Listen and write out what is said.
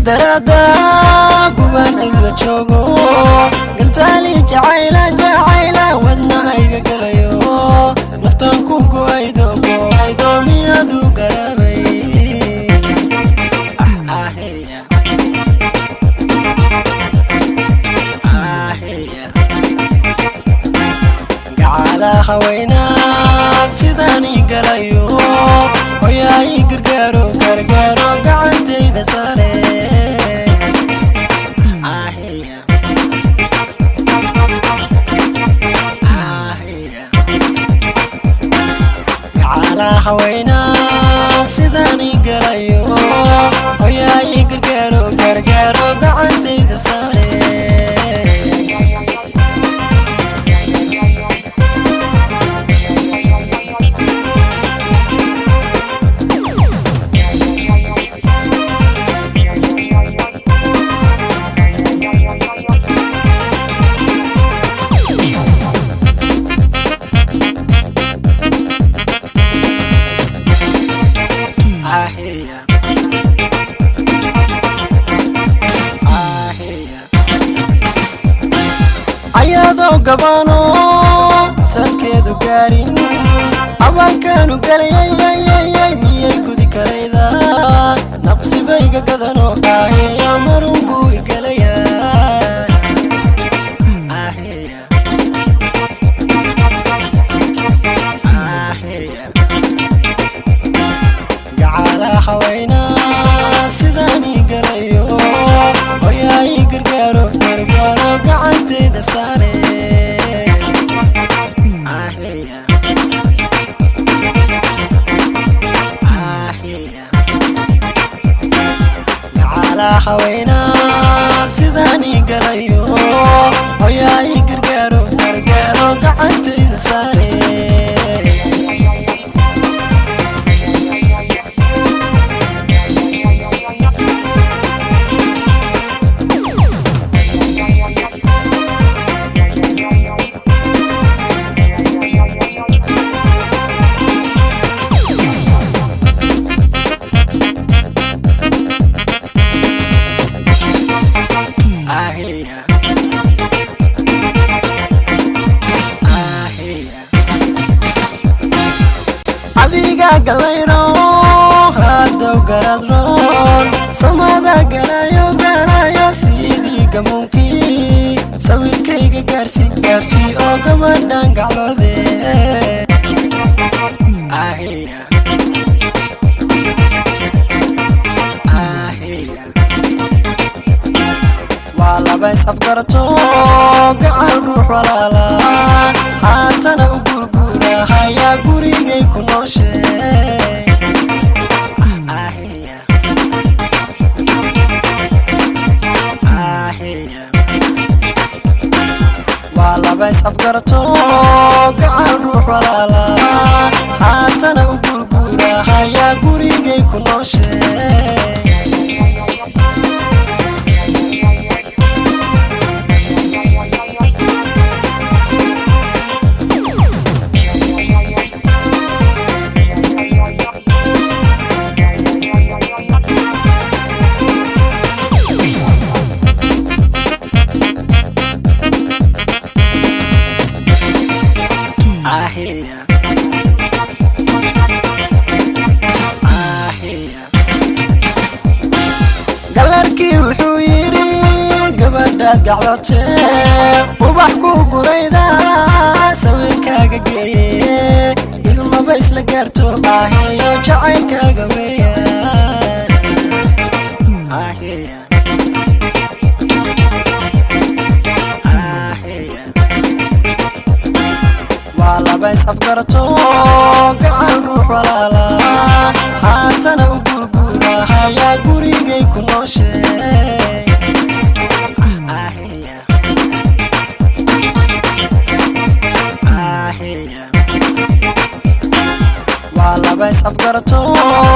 Darada kuban iga joogo gantaali jacayla jacayla wadnahayga galayo naftan ku go'aydo go'aydo miyadu garabay. Gacala haweenaa sidaan ii galayo hoyaa ii gargaaro gargaaro gacantayda saare. Gacala haweenaa sidaan ii galayo hoyaa ii gargaaro gargaaro gacantayda saare. Ayadoo gabano salkeedu gaarin abaankaanu galayayayayay miyay gudi karayda naqsibayga gadano aheya marun buu igalayaa. Gacala haweynaa sidaan ii galayo hoyaa ii gargaaro gargaaro gacantayda saare. Gacala haweynaa sidaan ii galayo hoyaa ii gargaaro gargaaro gacantayda saare. Adiga galayro hadow garadroon samada galayo galayo sidii gamuunkii sawirkayga gaarsi gaarsi oo gabadhan gacloode. Waa laba is afgarato gacan ruux walaala haatana u gurguura hayaa gurigay ku nooshe. Waa laba is afgarato gacan ruux walaala haatana u gurguura hayaa gurigay ku nooshe. Galarkii wuxuu yidhi gabadhaad gaclotee ubax ku gurayda sawirkaaga geeye ilmaba isla gaarto aheyo jacaylkaaga weeyaan. Waa laba is afgarato gacan ruux walaala haatana u gurguura hayaa Afgarato.